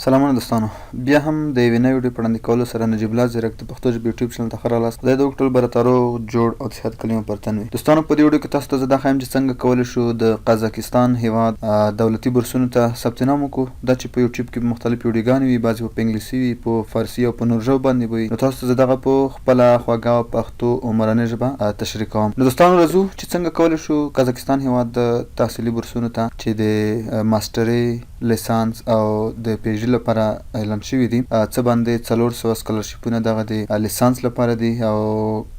سلامونه دوستانو، بیا هم د یوې نوې ویډیو په وړاندې کولو سره نجیب الله ځیرک د پښتو ژبې یوټیوب چینل ته ښه راغلاست. خدای دې وکړي ټول به راته روغ جوړ او د صحت کلمه پر تن وي. دوستانو، په دې ویډیو کې تاسو ته زه دا ښایم چې څنګه کولی شو د قزاقستان هیواد دولتي بورسونو ته ثبت نام وکړو. دا چې په یوټیوب کې مختلف ویډیوګانې وي، بعضې په انګلیسي وي، په فارسي او په نور ژبو باندې به وي، نو تاسو ته زه دغه په خپله خوږه پښتو او مورنۍ ژبه تشریح کوم. نو دوستانو، راځو چې څنګه کولی شو قزاقستان هیواد د تحصیلي بورسونو ته چې د ماسټرۍ، لیسانس او د پي ایچ ډي لپاره اعلان شوي دي. څه باندې 400 سکالرشیپونه دغه د لیسانس لپاره دي او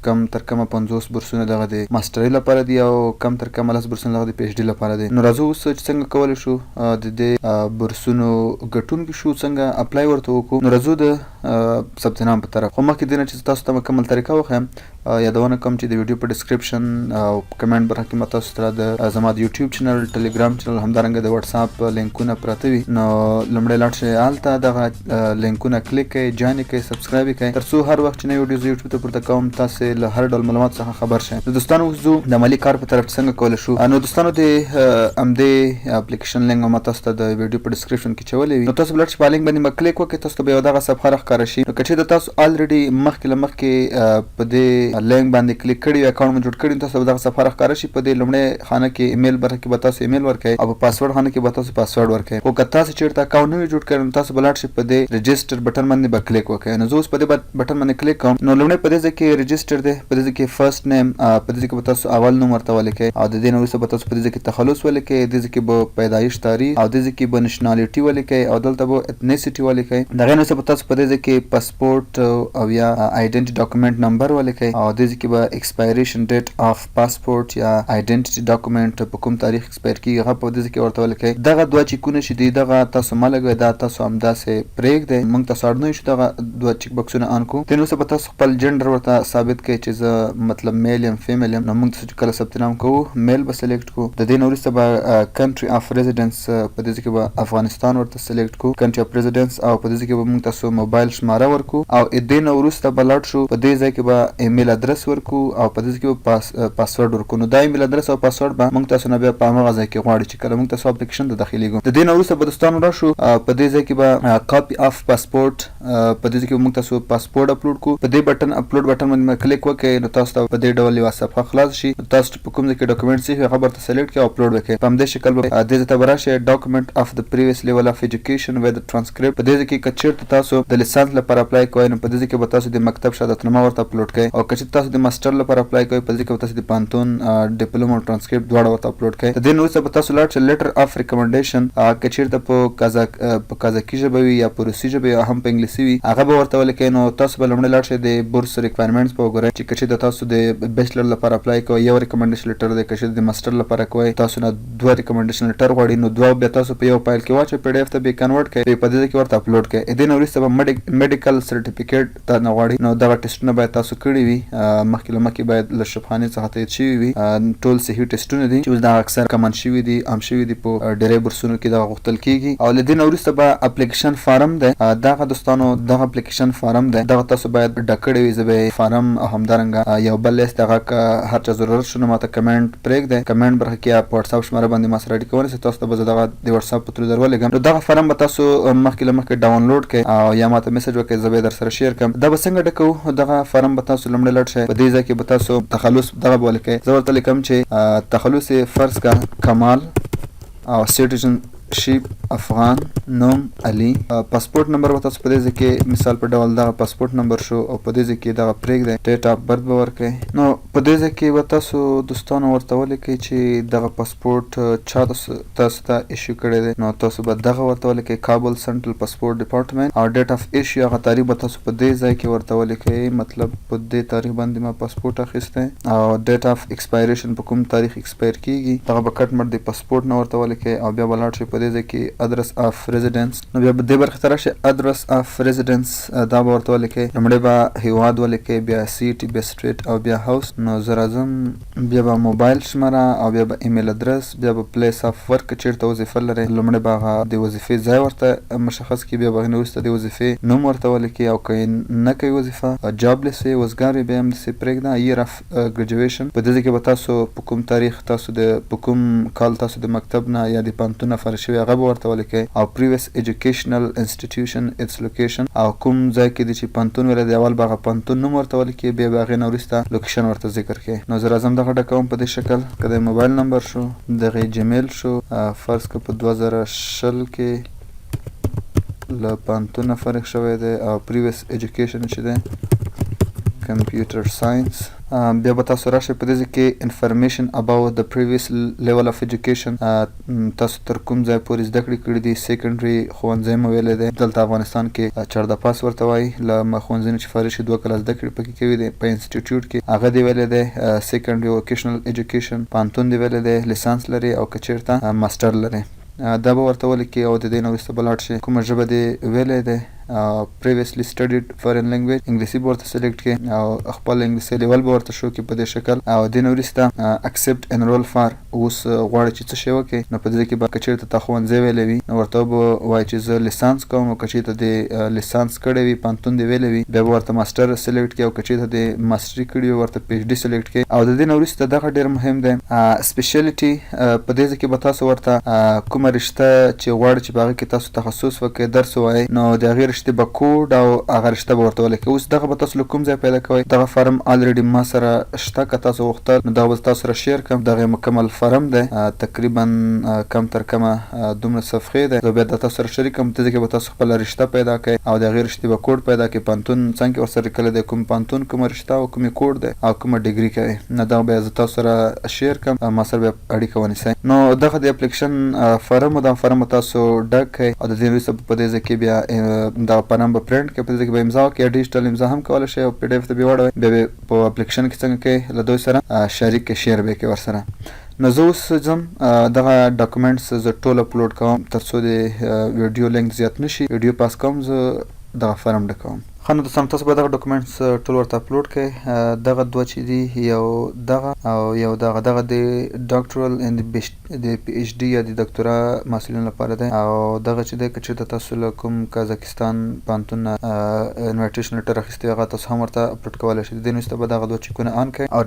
کم تر کمه 50 بورسونه دغه د ماسټرۍ لپاره دي او کم تر کمه 10 بورسونه دغه د پي ایچ ډي لپاره دي. نو راځو اوس چې څنګه کولی شو د دې بورسونو ګټونکي شو، څنګه apply ورته وکړو. نو راځو د ثبت نام په طرف. خو مخکې دې نه چې تاسو ته مکمل طریقه وښیم، یادونه کوم چې د ویډیو په description او کمنټ برخه کې ما تاسو ته د زما د یوټیوب چینل، ټلیګرام چینل، همدارنګه د واتساپ لینکونه پراته وي. نو لومړی لاړ شئ هلته، دغه لینکونه کلیک کړئ، join کړئ، subscribe کړئ، ترڅو هر وخت چې نوې ویډیو زه یوټیوب ته پورته کوم تاسو له هر ډول معلومات څخه خبر شئ. نو دوستانو، اوس ځو د عملي کار په طرف چې څنګه کولی شو. نو دوستانو، د همدې اپلیکیشن لینک ما تاسو ته د ویډیو په description کې چولی وي. نو تاسو به لاړ شئ، په لینک باندې به کلیک وکړئ، تاسو ته به یو دغه صفحه راښکاره شي. نو که چېرته تاسو already مخکې له مخکې په دې لینک باندې کلیک کړی وي، اکاونټ مو جوړ کړی، تاسو به دغه صفحه راښکاره شي. په دې لومړی خانه کې ایمیل برخه کې به تاسو ایمیل ورکړئ او په پاسورډ خانه کې به تاسو پاسورډ ورکړئ. خو که تاسو چېرته اکاونټ نه وي جوړ کړی، نو تاسو به لاړ شئ، په دې register button باندې به کلیک وکړئ. نو زه اوس په دې بټن باندې کلیک کوم. نو لومړی په دې ځای کې register دی، په دې ځای کې first name، په دې ځای کې به تاسو اول نوم ورته ولیکئ او د دې نه وروسته به تاسو په دې ځای کې تخلص ولیکئ، دې ځای کې به پیدایش تاریخ او دې ځای کې به nationality ولیکئ او دلته به ethnicity ولیکئ. دغه نه وروسته به تاسو په دې ځای کې پاسپورت او یا identity document number ولیکئ او دې ځای کې به expiration date of passport یا identity document په کوم تاریخ expire کیږي، هغه په دې ځای کې ورته ولیکئ. دغه دوه چیکونه چې دي، دغه تاسو مه لګوئ، دا تاسو همداسې پرېږدئ. موږ تاسو اړ نه یو چې دغه دوه check بکسونه on کو. دې وروسته به تاسو خپل جنډر ورته ثابت کړئ چې زه مطلب male یم، female یم. نو موږ تاسو چې کله ثبت نام کوو، male به select کو. د دې نه وروسته به country of residence، په دې ځای کې به افغانستان ورته select کو، country of residence، او په دې ځای کې به موږ تاسو موبایل شماره ورکو او دې نه وروسته به لاړ شو، په دې ځای کې به email address ورکو او په دې ځای کې به پاسورډ ورکو. نو دا email address او پاسورډ به موږ تاسو نه بیا په هماغه ځای کې غواړي چې کله موږ تاسو اپلیکیشن ته داخليږو. د دې نه وروسته به دوستانو راشو، په دې ځای کې به copy of passport، په دې ځای کې به موږ تاسو پاسپورت اپلوډ کو. په دې button، upload button باندې کلیک وکړئ، نو تاسو ته په دې ډول یوه صفحه خلاص شي. نو تاسو چې په کوم ځای کې document سي، هغه ورته select کړئ او اپلوډ وکړئ. په همدې شکل به دې ځای ته به راشئ، document of the previous level of education with transcript. په دې ځای کې که چېرته تاسو د لیسانس لپاره apply کوئ، نو په دې ځای کې به تاسو د مکتب شهادتنامه ورته اپلوډ کړئ او که چېرته تاسو د ماسټر لپاره apply کوئ، په دې کې به تاسو د پوهنتون ډیپلوم او ترانسکریپټ دواړه ورته اپلوډ کړئ. د دې نه وروسته به تاسو لاړ شئ، letter of recommendation، که چېرته په قزاقي ژبه وي یا په روسي ژبه یا هم په انګلیسي وي، هغه به ورته ولیکئ. نو تاسو به لومړی لاړ شئ، د بورس requirements به وګورئ چې که چېرته تاسو د bachelor لپاره apply کوئ، یو recommendation letter دی، که چېرته د ماسټر لپاره کوئ، تاسو نه دوه recommendation letter غواړي. نو دوه بیا تاسو په یو فایل کې واچوئ، PDF ته به convert کړئ، په دې کې ورته اپلوډ کړئ. دې نه وروسته به medical certificate ته نه غواړي. نو دغه ټیسټونه باید تاسو کړي وي، مخکې له مخکې باید له شفاخانې څخه تایید شوي وي. ټول صحي ټیسټونه دي چې اوس دا اکثر common شوي دي، عام شوي دي، په ډیری بورسونو کې دغه غوښتل کیږي. او له دې نه وروسته به اپلیکیشن فارم دی. دغه دوستانو، دغه اپلیکیشن فارم دی، دغه تاسو باید ډک کړی وي. زه به فارم او همدارنګه یو بل لیست، هغه که هر چا ضرورت شو، نو ماته کمنټ پرېږدئ، کمنټ برخه کې یا په واتساپ شمېره باندې ما سره اړیکه ونیسئ، تاسو ته به زه دغه د واتساپ په through در ولېږم. نو دغه فارم به تاسو مخکې له مخکې ډاونلوډ کړئ او یا ماته message وکړئ، زه به یې در سره share کړم. دا به څنګه ډکوو؟ دغه فارم به تاسو لومړی لاړ شئ، په دې ځای کې به تاسو تخلص دغه به ولیکئ. زه ورته لیکم چې تخلص یې فرض کا کمال او citizenship افغان، نوم علي، پاسپورت نمبر به تاسو په دې ځای کې مثال په ډول دغه پاسپورت نمبر شو او په دې ځای کې دغه پرېږدئ. date of birth به ورکړئ. نو په دې ځای کې به تاسو دوستانو ورته ولیکئ چې دغه پاسپورت چا تاسو ته issue کړی دی. نو تاسو به دغه ورته ولیکئ، کابل Central Passport Department، او date of issue هغه تاریخ به تاسو په دې ځای کې ورته ولیکئ، مطلب په دې تاریخ باندې ما پاسپورت اخیستی، او date of expiration په کوم تاریخ expire کیږي، دغه به کټ مټ د پاسپورت نه ورته ولیکئ. او بیا به لاړ شئ، په دې ځای کې address of residence، نو بیا به دې برخې ته راشئ، address of residence، دا به ورته ولیکئ. لومړی به هیواد ولیکئ، بیا city، بیا street او بیا house. نو زه راځم، بیا به موبایل شمېره او بیا به ایمیل ادرس، بیا به place of work، که چېرته وظیفه لرې لومړی به هغه د وظیفې ځای ورته مشخص کړي، بیا به هغې نه وروسته د وظیفې نوم ورته ولیکي، او که نه کوي وظیفه، jobless یې، وزګار یې، بیا هم داسې پرېږده. Year of graduation، په دې ځای کې به تاسو په کوم تاریخ تاسو د په کوم کال تاسو د مکتب نه یا د پوهنتون نه فارغ شوي، هغه به ورته ولیکئ، او previous educational institution، its location، او کوم ځای کې دي چې پوهنتون ویلی دی، اول به هغه پوهنتون نوم ورته ولیکي، بیا به هغې نه وروسته location ورته ذکر کړي. نو زه راځم دغه ډکوم په دې شکل. که د موبایل نمبر شو، دغې جیمیل شو، فرض که په 2020 کې له پوهنتونه فارغ شوی دی او previous education چې دی computer science. بیا به تاسو راشئ په دې ځای کې information about the previous level of education، تاسو تر کوم ځای پورې زده کړې کړې دي. Secondary، ښوونځی مو ویلی دی، دلته افغانستان کې چارده پاس ورته وایي. له ښوونځي نه چې فارغ شي 2 کاله زده کړې پکې کوي دی په institute کې، هغه دی ویلی دی. Secondary vocational education، پوهنتون دی ویلی دی، لیسانس لري او که چېرته master لري، دا به ورته ولیکي. او د دې نه وروسته به لاړ شي کومه ژبه دې ویلی دی، previously studied foreign language، انګلیسي به ورته select کړي او خپل انګلیسي level به ورته شو کړي په دې شکل. او دې نه وروسته accept enroll for، اوس غواړي چې څه شی وکړي. نو په دې کې به که چېرته تا ښوونځی ویلی وي نو ورته به وایي چې زه لیسانس کوم، او که چېرته دې لیسانس کړی وي، پوهنتون دې ویلی وي، بیا به ورته master select کړي، او که چېرته دې ماسټري کړي وي ورته PhD select کړي. او د دې نه وروسته دغه ډېر مهم دی، speciality. په دې ځای کې به تاسو ورته کومه رشته چې غواړي چې په هغه کې تاسو تخصص وکړئ، درس ووایئ، نو د هغې رشتې به کوډ او هغه رشته به ورته ولیکئ. اوس دغه به تاسو له کوم ځای پیدا کوئ؟ دغه فارم already ما سره شته، که تاسو غوښتل نو دغه به تاسو سره share کړم. دغه مکمل فارم دی، تقریبا کم تر کمه دومره صفحې دی، زه بیا د تاسو سره شریک کړم. په دې کې به تاسو خپله رشته پیدا کړئ او د هغې رشتې به کوډ پیدا کړئ. پوهنتون څنګه ورسره لیکلی دی، کوم پوهنتون، کومه رشته او کومې کوډ دی او کومه degree کوي، نو دغه بیا زه تاسو سره share کړم، ما سره بیا اړیکه ونیسئ. نو دغه د اپلیکیشن فارم، دا فارم تاسو ډک کړئ او د دې وروسته په دې ځای کې بیا دغه فارم به پرنټ کړئ، په دې ځای کې به امضا وکړئ، ډیجیټل امضا هم کولی شئ او PDF ته به واړوئ، بیا به په اپلیکیشن کې څنګه کوئ له دوی سره شریک کړئ، share به کړئ ورسره. نو زه اوس ځم دغه documents زه ټول اپلوډ کوم ترڅو د ویډیو length زیات نشي. ویډیو pause کوم، زه دغه فارم ډکوم. ښه، نو دوستان، تاسو به دغه documents ټول ورته اپلوډ کړئ. دغه دوه چې دي، یو دغه او یو دغه، دغه د doctoral and د PhD یا د دکتورا محصلینو لپاره دی. او دغه چې دی، که چېرته تاسو له کوم قزاقستان پوهنتون نه invitation letter اخیستی، هغه تاسو هم ورته اپلوډ کولی شئ. د دې وروسته به دغه دوه چکونه on کړئ او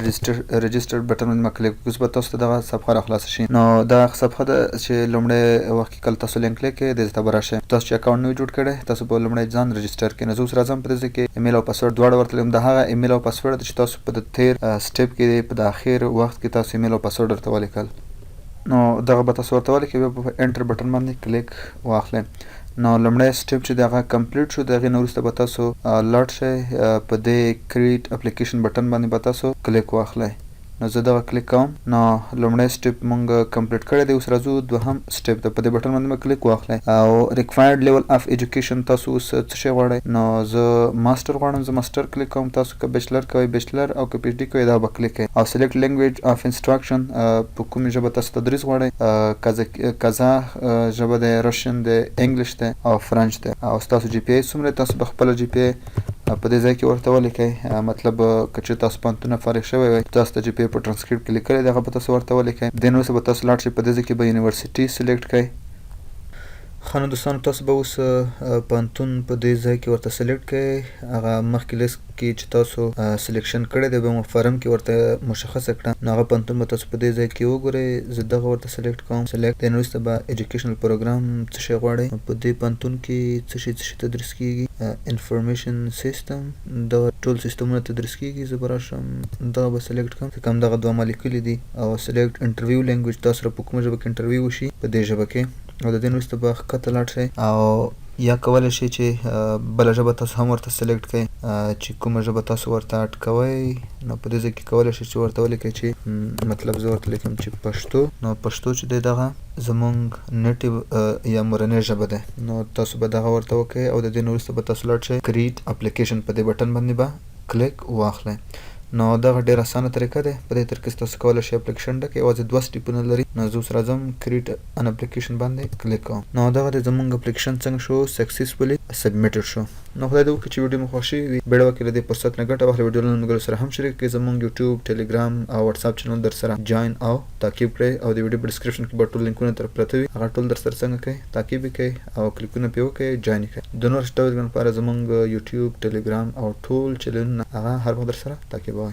register button باندې کلیک وکړئ. اوس به تاسو ته دغه صفحه را خلاصه شي. نو دا صفحه ده چې لومړی وخت کې کله تاسو لینک کلیک کړئ، دې ته به راشئ. تاسو چې account نه جوړ کړی، تاسو به لومړی ځان register کړئ. نو زه اوس راځم په دې ځای کې ایمیل او پاسورډ دواړه ورته لیکم. دا هغه ایمیل او پاسورډ چې تاسو په د تیر step کې په د اخر وخت کې تاسو ایمیل او پاسورډ ورته ولیکل، نو دغه به تاسو ورته ولیکئ، بیا په enter button باندې کلیک واخلئ. نو لومړی step چې دغه complete شو، د هغې نه وروسته به تاسو لاړ شئ په دې create application button باندې به تاسو کلیک واخلئ. نو زه دغه کلیک کوم. نو لومړی step مونږ complete کړی دی، اوس راځو دوهم step ته. په دې بټن باندې به کلیک واخلئ او required level of education، تاسو اوس څه شی غواړئ؟ نو زه master غواړم، زه master کلیک کوم. تاسو که bachelor کوئ bachelor او که PhD کوئ دا به کلیک کوئ. او select language of instruction، په کومې ژبه تاسو تدریس غواړئ؟ قزاق ژبه دی، Russian دی، English دی او French دی. او ستاسو GPA څومره؟ تاسو به خپله GPA په دې ځای کې ورته ولیکئ. مطلب که چېرته تاسو پوهنتون نه فارغ شوی وئ، تاسو ته GPA په ټرانسکریپټ کې لیکلی دی، هغه به تاسو ورته ولیکئ. دې نه وروسته به تاسو لاړ شئ په دې ځای کې به university select کړئ. ښه، نو دوستانو، تاسو به اوس پوهنتون په دې ځای کې ورته select کړئ. هغه مخکې لیست کې چې تاسو selection کړی دی، به مو فارم کې ورته مشخصه کړه، نو هغه پوهنتون به تاسو په دې ځای کې وګورئ. زه دغه ورته select کوم، select. دې نه وروسته به educational program څه شی غواړئ، په دې پوهنتون کې څه شی څه شی تدریس کیږي؟ Information system، دغه ټول سیستمونه تدریس کیږي. زه به راشم دغه به select کړم، ځکه همدغه دوه ما لیکلي دي. او select interview language، تاسو سره په کومه ژبه کې interview وشي په دې ژبه کې. او د دې نه وروسته به ښکته لاړ شئ او یا کولی شئ چې بله ژبه تاسو هم ورته select کړئ چې کومه ژبه تاسو ورته add کوئ. نو په دې ځای کې کولی شئ چې ورته ولیکئ چې مطلب زه ورته لیکم چې پښتو. نو پښتو چې دی دغه زمونږ native یا مورنۍ ژبه ده، نو تاسو به دغه ورته وکړئ. او د دې نه وروسته به تاسو لاړ شئ create application په دې بټن باندې به کلیک واخلئ. نو دغه ډېره اسانه طریقه ده. په دې طریقې سره تاسو کولی شئ اپلیکیشن ډک، یوازې دوه سټیپونه لري. نو زه اوس راځم کریټ ان اپلیکیشن باندې کلیک کوم. نو دغه د زمونږ اپلیکیشن څنګه شو؟ سکسیسفولي سبمیټډ شو. نو خدای دې وکړي چې ویډیو مو خوښ شوي وي. بیړه وکړئ، له دې فرصت نه ګټه واخلئ، ویډیو له ملګرو سره هم شریک کړئ، زمونږ یوټیوب، ټلیګرام او واتساپ چینل در سره جوین او تعقیب کړئ، او د ویډیو په ډیسکرپشن کې به ټول لینکونه تر پرته وي، هغه ټول در سره څنګه کړئ، تعقیب یې کړئ او کلیکونه پرې وکړئ، جوین یې کړئ. د نور ډول لپاره زمونږ یوټیوب، ټلیګرام او ټول چینلونه هغه هر وخت در سره تعقیبوه.